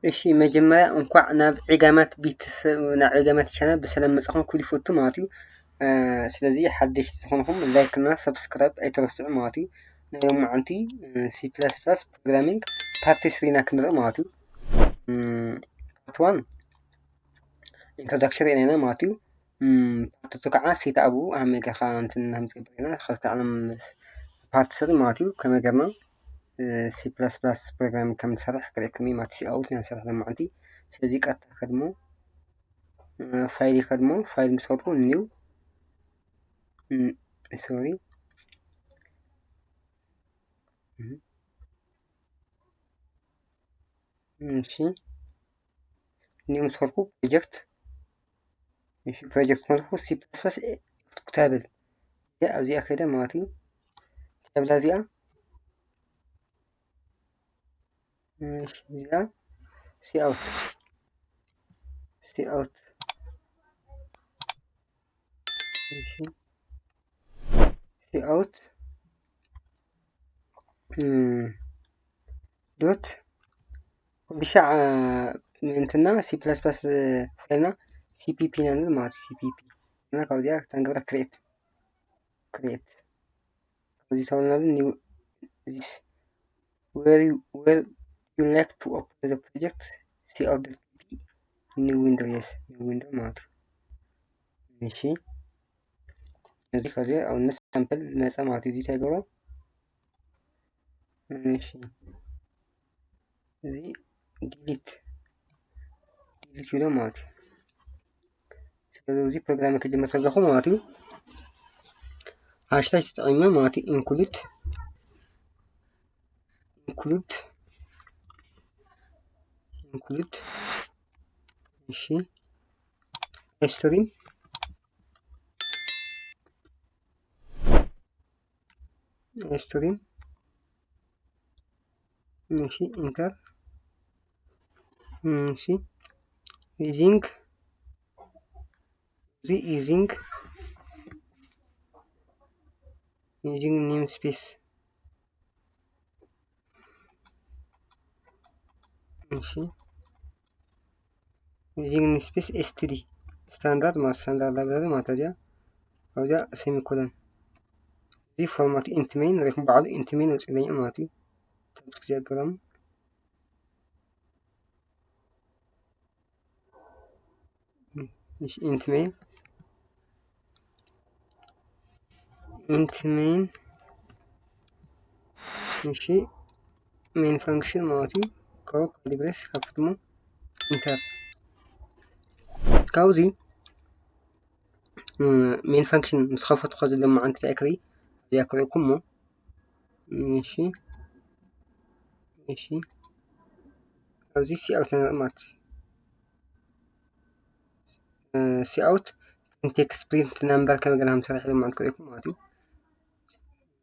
እሺ፣ መጀመርያ እንኳዕ ናብ ዒጋማት ቤተሰብ፣ ናብ ዒጋማት ቻናል ብሰላም መጻኹም። ኩሉ ይፈቱ ማለት እዩ። እ፣ ስለዚ ሓደሽቲ ዝኾንኩም ላይክ እና ሰብስክራይብ ኣይትረስዑ ማለት እዩ። ናይ ሎማዓንቲ፣ እ፣ ሲ ፕላስ ፕላስ ፕሮግራሚንግ ፓርት ስሪ ኢና ክንርኢ ማለት እዩ። እ፣ ፓርት ዋን ኢንትሮዳክሽን ርኢና ማለት እዩ። እ፣ ፓርት ቱ ከዓ ሴት ኣፕ ከመይ ጌርካ እንትን ከም ትገብር ኢና። ክልተ ዓለም ፓርት ስሪ ማለት እዩ። ከመይ ጌርና፣ እ፣ ሲ ፕላስ ፕላስ ፕሮግራም ከም ትሰርሕ ክርእየኩም እዩ ማለት፣ ሲ ኣውት ኢና ንሰርሕ ሎማዓንቲ። ስለዚ ቀጥታ ከድሞ፣ እ፣ ፋይል ይከድሞ፣ ፋይል ምስ ከድኩ ኒው፣ እ፣ ሶሪ፣ እ፣ እሺ፣ ኒው ምስ ከድኩ ፕሮጀክት፣ እሺ፣ ፕሮጀክት ከድኩ ሲ ፕላስ ፕላስ ኤክስኪዩተብል፣ እዚኣ ኣብዚኣ ከይደ ማለት እዩ። ተብላ እዚኣ፣ እሺ፣ እዚኣ ሲ ኣውት፣ ሲ ኣውት፣ እሺ፣ ሲ ኣውት፣ እ፣ ዶት ኩሉ ሻዕ፣ እ፣ እንትና ሲ ፕላስ ፕላስ ፋይልና ሲ ፒ ፒ ኢና ንብል ማለት እዩ። ሲ ፒ ፒ እና ካብዚኣ ክተንገብረ ክሬት፣ ክሬት ካብዚ ተበልና ኒው፣ this where you, where you like to open the project, ሲ ኣውት ዶት ፒ ፒ፣ ኒው ዊንዶ፣ የስ፣ ኒው ዊንዶ ማለት እዩ። እሺ፣ እዚ ከዚ ኣብነት ሳምፕል መጸ ማለት እዩ። እዚ እንታይ ይገብሮ? እሺ፣ እዚ ዲሊት፣ ዲሊት ይብሎ ማለት እዩ። ስለዚ እዚ ፕሮግራም ክጅመር ከለኹ ማለት እዩ፣ ሃሽታግ ተጠቒመ ማለት እዩ፣ ኢንክሉድ፣ ኢንክሉድ፣ ኢንክሉድ፣ እሺ፣ ስትሪም፣ ስትሪም፣ እሺ፣ ኢንተር፣ እሺ፣ ዩዚንግ፣ እዚ ዩዚንግ፣ ዩዚንግ ኔም ስፔስ፣ እሺ፣ ዩዚንግ ኔም ስፔስ ኤስ ቲ ዲ፣ ስታንዳርድ ማለት፣ ስታንዳርድ ላይብረሪ ማለት እዚኣ፣ ኣብዚኣ ሴሚኮለን። እዚ ፎርማት ኢንት ሜን ርኢኹም፣ ባዕሉ ኢንት ሜን ኣውፅእለይ ማለት እዩ። ኣብዚ ግዜ ኣገላሙ። እሺ፣ ኢንት ሜን፣ ኢንት ሜን፣ እሺ፣ ሜን ፋንክሽን ማለት እዩ። ካብኡ ካሊ ብሬስ ከፍት እሞ ኢንተር። ካብዚ፣ እ፣ ሜን ፋንክሽን ምስ ከፈትኩ ከዚ ሎማዓንቲ እንታይ ክርኢ፣ እዚኣ ክርእየኩም እሞ፣ እሺ፣ እሺ፣ ኣብዚ ሲ ኣውት ንርኢ ማለት፣ እ፣ ሲ ኣውት ፕሪንት ቴክስት ፕሪንት ናምበር ከመይ ገይርና ከም ንሰርሕ ሎማዓንቲ ክርእየኩም ማለት እዩ።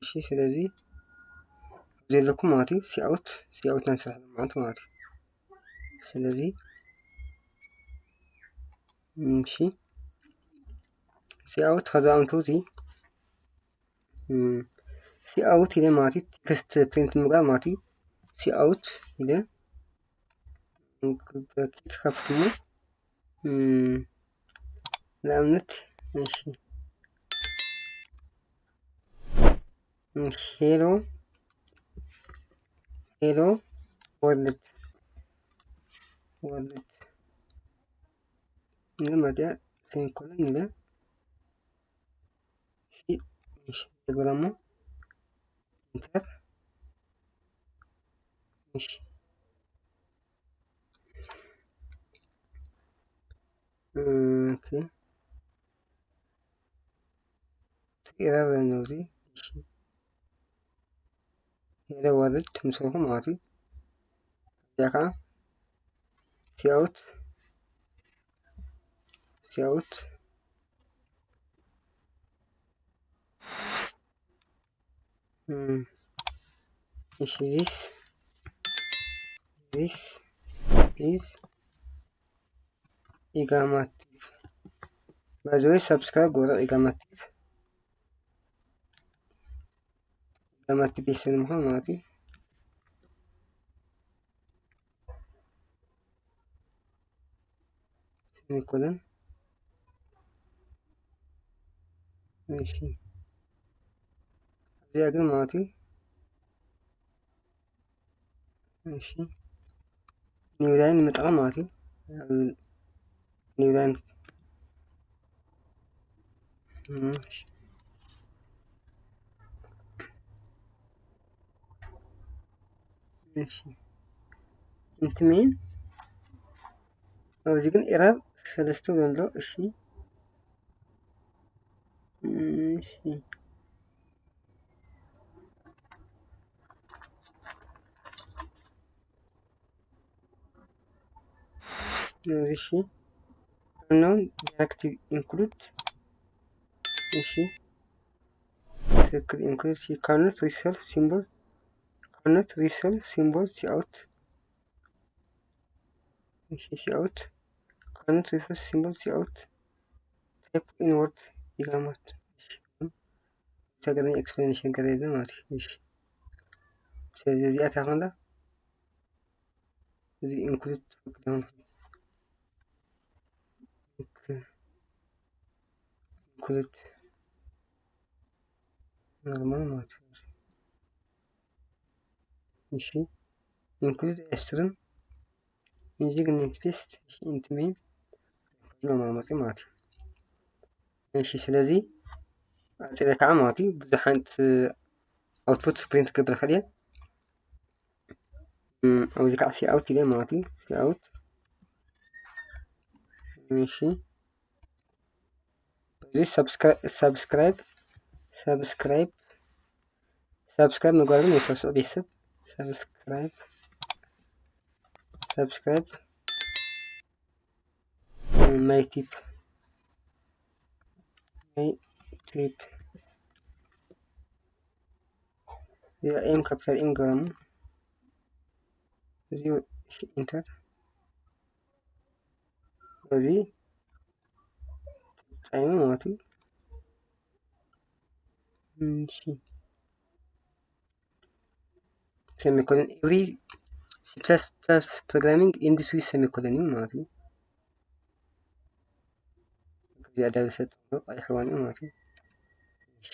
እሺ፣ ስለዚ ኣብዚ ዘለኩም ማለት እዩ፣ ሲ ኣውት፣ ሲ ኣውት ኢና ንሰርሕ ሎማዓንቲ ማለት እዩ። ስለዚ፣ እሺ፣ ሲ ኣውት ከዛ ኣንቱ እዚ፣ እም፣ ሲ ኣውት ኢለ ማለት እዩ፣ ቴክስት ፕሪንት ምግባር ማለት እዩ። ሲ ኣውት ኢለ ብራኬት ከፍት እሞ፣ እም፣ ንኣብነት፣ እሺ፣ ሄሎ፣ ሄሎ ወርልድ፣ ወርልድ ኢለ መፅያ፣ ሴሚኮለን ኢለ፣ እሺ፣ እሺ፣ ይግበረሞ፣ ኢንተር፣ እሺ፣ ኦኬ። ኤረር ኣለና ኣብዚ። እሺ። ሄሎ ወርልድ ምስ በልኩ ማለት እዩ። እዚኣ ከዓ ሲ ኣውት፣ ሲ ኣውት፣ እም፣ እሺ፣ this, this is ኢጋማቲቭ። By the way፣ ሳብስክራይብ ግበሩ። ኢጋማቲቭ፣ ኢጋማቲቭ ቤተሰብ ንምዃን ማለት እዩ። semicolon። እሺ፣ እዚኣ ግን ማለት እዩ። እሺ፣ new line ንምጥቃም ማለት እዩ። new line። እሺ፣ እሺ፣ int main። ኣብዚ ግን ኤረር ሰለስተ ዘሎ። እሺ፣ እሺ፣ እሺ፣ unknown directive include። እሺ፣ ትክክል። include cannot resolve symbol፣ cannot resolve symbol cout። እሺ፣ cout፣ cannot resolve symbol cout። type inward ይጋማት። እሺ፣ ተገናኝ explanation ገለ የለ ማለት እዩ። እሺ፣ ስለዚ እዚኣ ታኸንዳ እዚ include include normal ማለት እዩ። እሺ፣ include string using next int main normal መፅኡ ማለት እዩ። እሺ፣ ስለዚ ኣፅረ ከዓ ማለት እዩ ብዙሕ ዓይነት output print ክገብር ይኽእል እየ። ኣብዚ ከዓ cout ኢለ ማለት እዩ። cout። እሺ፣ እዚ subscribe subscribe subscribe ምግባር ግን ኣይትረስዑ ቤተሰብ። subscribe subscribe my tip my tip። M capital M ገረሙ። እዚ enter። እዚ time ማለት እዩ። እሺ፣ semicolon። every C plus plus programming ends with semicolon እዩ ማለት እዩ። እዚኣ ዳብል ሰጥ ቀይሕዋን እዩ ማለት እዩ። እሺ፣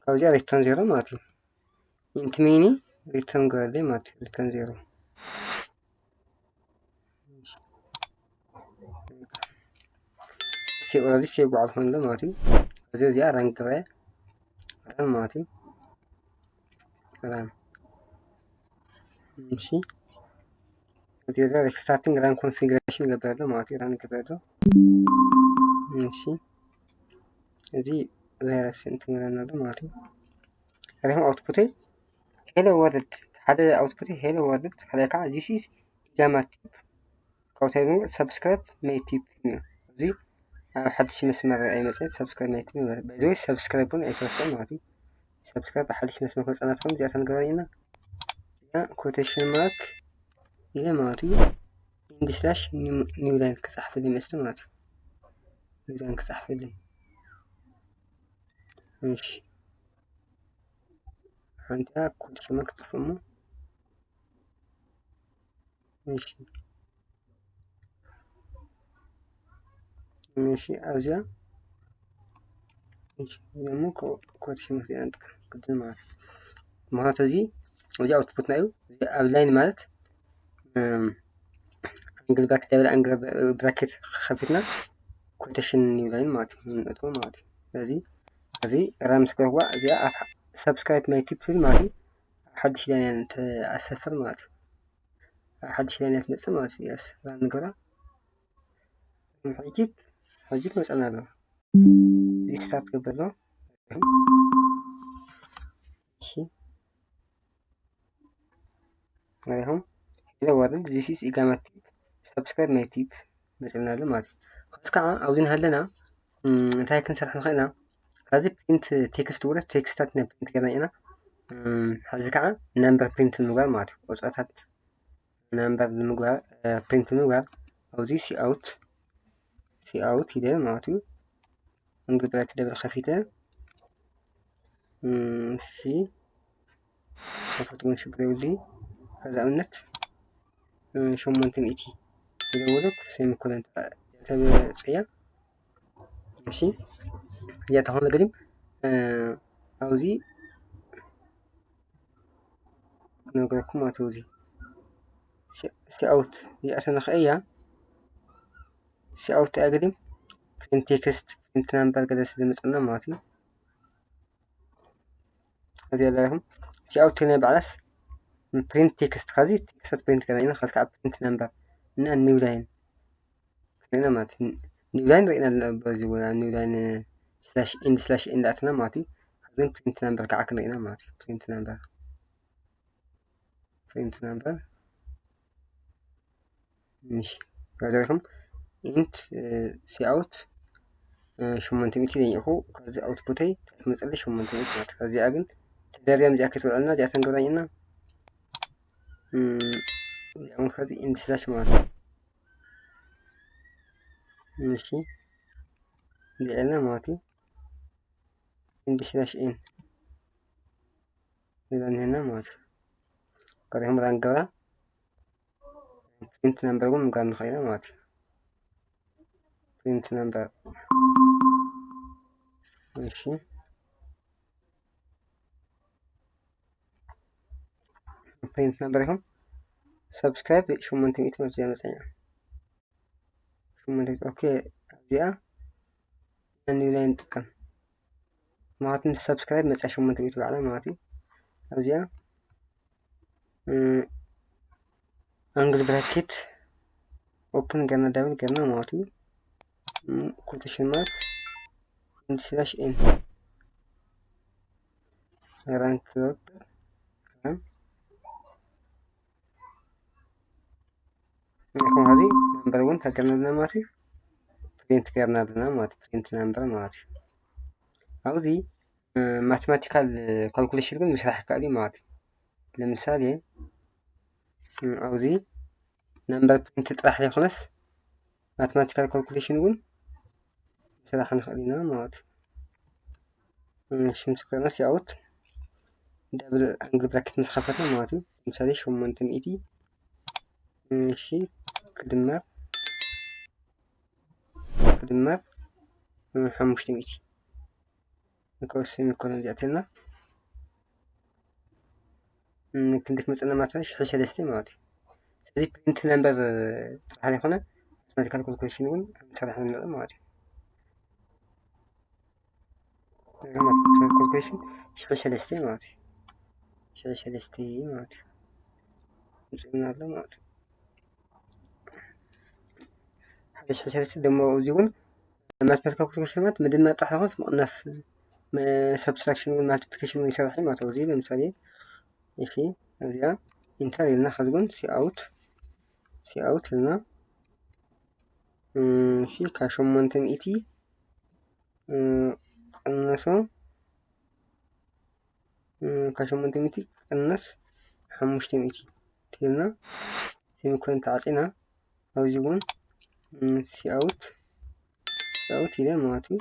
ካብዚኣ return zero ማለት እዩ። int main return ገረለይ ማለት እዩ። return zero። already save በዓል ኮይኑ ኣሎ ማለት እዩ። እዚ እዚኣ run ግበ run ማለት እዩ። run። እሺ፣ እዚ restarting run configuration ገበረ ኣሎ ማለት እዩ። run ገበረ ኣሎ። እሺ፣ እዚ ቫይረስ እንትመረና ኣሎ ማለት እዩ። ሪኹም output ይ hello world፣ ሓደ output ይ hello world፣ ካልኣይ ከዓ this is ኢጋማ tip። ካብኡ ተሪፉ subscribe my tip እዩ። እዚ ኣብ ሓድሽ መስመር ኣይመፅእ። subscribe my tip ይበል። በዚ subscribe እውን ኣይትረስዑ ማለት እዩ። subscribe ኣብ ሓድሽ መስመር ክመፅእ ናትኩም እዚኣ ተንገረና። እዚኣ quotation mark ኢለ ማለት እዩ። end slash new line ክፃሕፈለይ መስተ ማለት እዩ። new line ክፃሕፈለይ። እሺ፣ ሓንቲ quotation mark ክጥፍእ እሞ። እሺ፣ እሺ፣ ኣብዚኣ እሺ፣ ደሞ quotation mark እዚኣ ንጥቅም ግድን ማለት እዩ። ምክንያቱ እዚ እዚ output ና እዩ። እዚ ኣብ line ማለት angle bracket double angle bracket ከፊትና quotation new line ማለት እዩ ንእትዎ ማለት እዩ። ስለዚ እዚ run ምስ ገርዋ እዚኣ ኣብ subscribe my tip ትብል ማለት እዩ። ኣብ ሓድሽ line እያ ትኣሰፍር ማለት እዩ። ኣብ ሓድሽ line እያ ትመፅእ ማለት እዩ። yes፣ run ንገብራ። ሕጂ ሕጂ ክመፀና ኣሎ። restart ገበሎ። እሺ፣ ሪኹም hello world this is ኢጋማ tip subscribe my tip መፅእና ኣሎ ማለት እዩ። ከዚ ከዓ ኣብዚ ንሃለና እንታይ ክንሰርሕ ንኽእል ኢና? ካብዚ print text ውለት ቴክስታት ናይ print ገርና ኢና። ሕዚ ከዓ number print ንምግባር ማለት እዩ። ቁፅርታት number ንምግባር print ንምግባር ኣብዚ cout cout ኢለ ማለት እዩ። እንግዲህ double ከፊተ እሺ፣ ከፈትኩን ችግር የብሉይ። ከዛ ኣብነት ሸሞንተ ሚእቲ ይደውሉ semicolon ተብፅያ። እሺ እዚኣ ተኾነ ግድም ኣብዚ ክነግረኩም ማለት እዚ cout እዚኣ ተነኽእያ። Cout እያ ግድም print text፣ print number ገለ ስለ መፀና ማለት እዩ። እዚ ኣለኹም cout ናይ ባዕላስ print text፣ ከዚ ቴክስታት print ገና ኢና። ከዚ ከዓ print number እና new line ርኢና ማለት እዩ። New line ርኢና ኣለና በዚ ወላ new line slash end slash end ኣትና ማለት እዩ። ከዚ print number ከዓ ክንርኢና ማለት እዩ። Print number፣ print number እሺ ገደልኩም int cout ሸሞንተ ሚእቲ ዘኝእኹ። ከዚ ኣውትፑተይ ክመፀለይ ሸሞንተ ሚእቲ ማለት። ከዚኣ ግን ተደርያ እዚኣ ክትውዕልና እዚኣ ተንገባኝና እዚኣ እውን ከዚ end slash ማለት እሺ እዚኣ ማለት እዩ። End slash end ሌላ እኒሀና ማለት እዩ። ከዚኹም ራን ገብራ print number እውን ምጋር ንኽእል ኢና ማለት እዩ። Print number እሺ print number ኢኹም subscribe ሸሞንተ ሚእቲ መፅያ መፅያ ሸሞንተ ሚእቲ። ኦኬ ኣብዚኣ new line ንጥቀም ማለት subscribe መፅያ ሸሞንተ ሚእቲ ባዕላ ማለት እዩ። ኣብዚኣ angle bracket open ገርና double ገርና ማለት እዩ። Quotation mark end slash end ራን ክገብር ንኹም ኸዚ number እውን ተገርና ኣለና ማለት እዩ። Print ገርና ኣለና ማለት እዩ። Print number ማለት እዩ። ኣብዚ mathematical calculation ግን ምስራሕ ይከኣል እዩ ማለት እዩ። ለምሳሌ ኣብዚ number print ጥራሕ ዘይኮነስ mathematical calculation እውን ምስራሕ ንኽእል ኢና ማለት እዩ። እሺ ምስ ገርና cout double angle bracket ምስ ከፈትና ማለት እዩ። ለምሳሌ ሸሞንተ ሚእቲ እሺ ክድመር ክድመር ሓሙሽተ ሚእቲ ንከው semicolon እዚኣ ተልና ክንዲ ክመፀና ማለት እዩ። ሽሕ ሰለስተ ማለት እዩ። ስለዚ print number ጥራሕ ዘይኮነ mathematical calculation እውን ንሰርሕ ንርኢ ማለት እዩ። Mathematical calculation ሽሕ ሰለስተ ማለት እዩ። ሽሕ ሰለስተ ማለት እዩ። ምፅና ኣሎ ማለት እዩ። ሓደ ሽሕ ሰለስተ ደሞ እዚ እውን mathematical calculation ማለት ምድማር ጥራሕ ዘይኮነስ ምቕናስ፣ subtraction እውን multiplication እውን ይሰርሕ ማለት እዩ። እዚ ለምሳሌ እሺ እዚኣ enter ኢልና ከዚ እውን cout cout ኢልና እሺ ካብ ሸሞንተ ሚእቲ ቅነሶ ካብ ሸሞንተ ሚእቲ ቅነስ ሓሙሽተ ሚእቲ ኢልና semicolon ተዓፂና ኣብዚ እውን cout cout ኢለ ማለት እዩ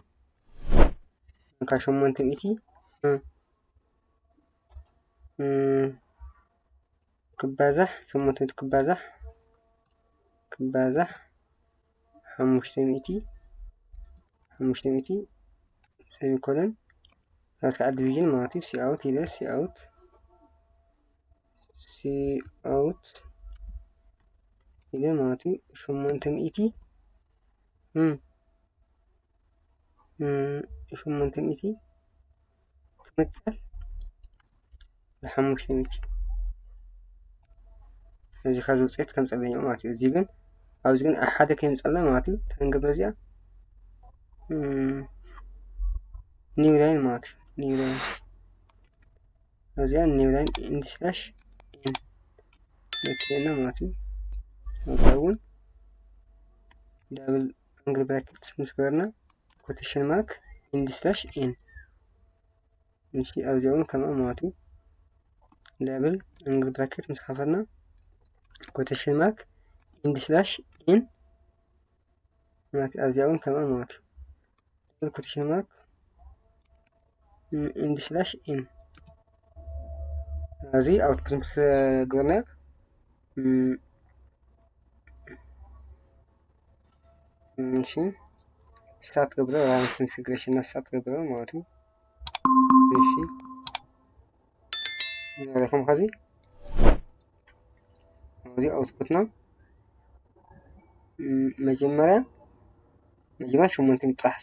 ካብ ሸሞንተ ሚእቲ ክባዛሕ ሸሞንተ ሚእቲ ክባዛሕ ክባዛሕ ሓሙሽተ ሚእቲ ሓሙሽተ ሚእቲ semicolon ናት ከዓ division ማለት እዩ። Cout ኢለ cout cout ኢለ ማለት እዩ ሸሞንተ ሚእቲ ሸሞንተ ሚእቲ ክምቀል ንሓሙሽተ ሚእቲ እዚ ከዚ ውፅኢት ከምፀለኛ ማለት እዩ። እዚ ግን ኣብዚ ግን ኣብ ሓደ ከይምፀልና ማለት እዩ። ተንገብረ እዚኣ new line ማለት እዩ። New line እዚኣ new line end slash end መኪና ማለት እዩ። እዚ እውን double angle bracket ምስ ገበርና quotation mark end slash end እሺ ኣብዚኣ እውን ከምኣ ማለት እዩ። Double angle bracket ምስ ከፈትና quotation mark end slash end ማለት ኣብዚኣ እውን ከምኣ ማለት እዩ። Double quotation mark end slash end እዚ output ምስ ገበርና እሺ፣ start ገብሮ run configuration start ገብሮ ማለት እዩ። እሺ፣ ንሪኹም ከዚ እዚ output ና መጀመርያ መጀመርያ ሸሞንተ ሚእቲ ጥራሕ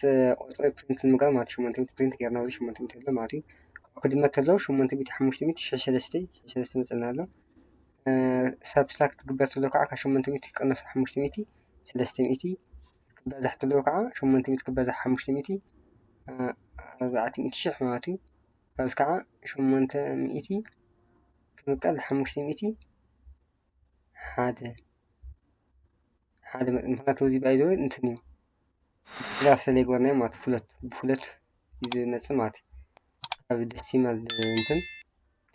ቁፅሪ print ንምግባር ማለት ሸሞንተ ሚእቲ print ጌርና፣ እዚ ሸሞንተ ሚእቲ ኣሎ ማለት እዩ። ክድመር ተሎ ሸሞንተ ሚእቲ ሓሙሽተ ሚእቲ ሽሕ ሰለስተ ሽሕ ሰለስተ መፀና ኣሎ። Subtract ክግበር ተሎ ከዓ ካብ ሸሞንተ ሚእቲ ክቅነስ ሓሙሽተ ሚእቲ ሰለስተ ሚእቲ ክባዛሕ ተሎ ከዓ ሸሞንተ ሚእቲ ክባዛሕ ሓሙሽተ ሚእቲ ኣርባዕተ ሚእቲ ሽሕ ማለት እዩ። ካብዚ ከዓ ሸሞንተ ሚእቲ ክምቀል ሓሙሽተ ሚእቲ ሓደ ሓደ መ- ምክንያቱ እዚ by the way እንትን እዩ ብላ ስለ ይግበርናዮ ማለት ብሁለት ብሁለት እዩ ዝመፅእ ማለት እዩ። ካብ decimal እንትን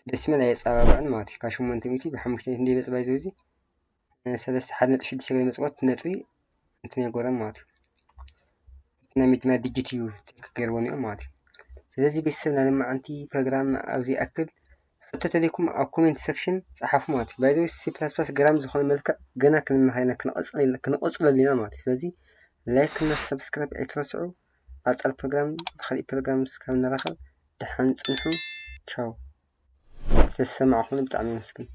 decimal ኣየፀባብዕን ማለት እዩ። ካብ ሸሞንተ ሚእቲ ብሓሙሽተ ሚእቲ እንደ ይመፅእ by the way እዚ ሰለስተ ሓደ ነጥቢ ሽዱሽተ ገለ መፅወት ነጥቢ እንትን የጎረም ማለት እዩ። ናይ መጀመርያ digit እዩ take ገይርዎ ኒኦም ማለት እዩ። ስለዚ ቤተሰብ ናይ ሎማዓንቲ ፕሮግራም ኣብዚ ይኣክል። ሕቶ ተልይኩም ኣብ comment section ፀሓፉ ማለት እዩ። By the way C plus plus ግራም ዝኾነ መልክዕ ገና ክንመሃር ኢና ክንቐፅለሉ ኢና ማለት እዩ። ስለዚ like እና subscribe ኣይትረስዑ። ኣብ ቀፃሊ ፕሮግራም ብካሊእ ፕሮግራም እስካብ ንራኸብ ደሓን ፅንሑ። ቻው። ስለዝሰማዕኹም ብጣዕሚ የመስግን።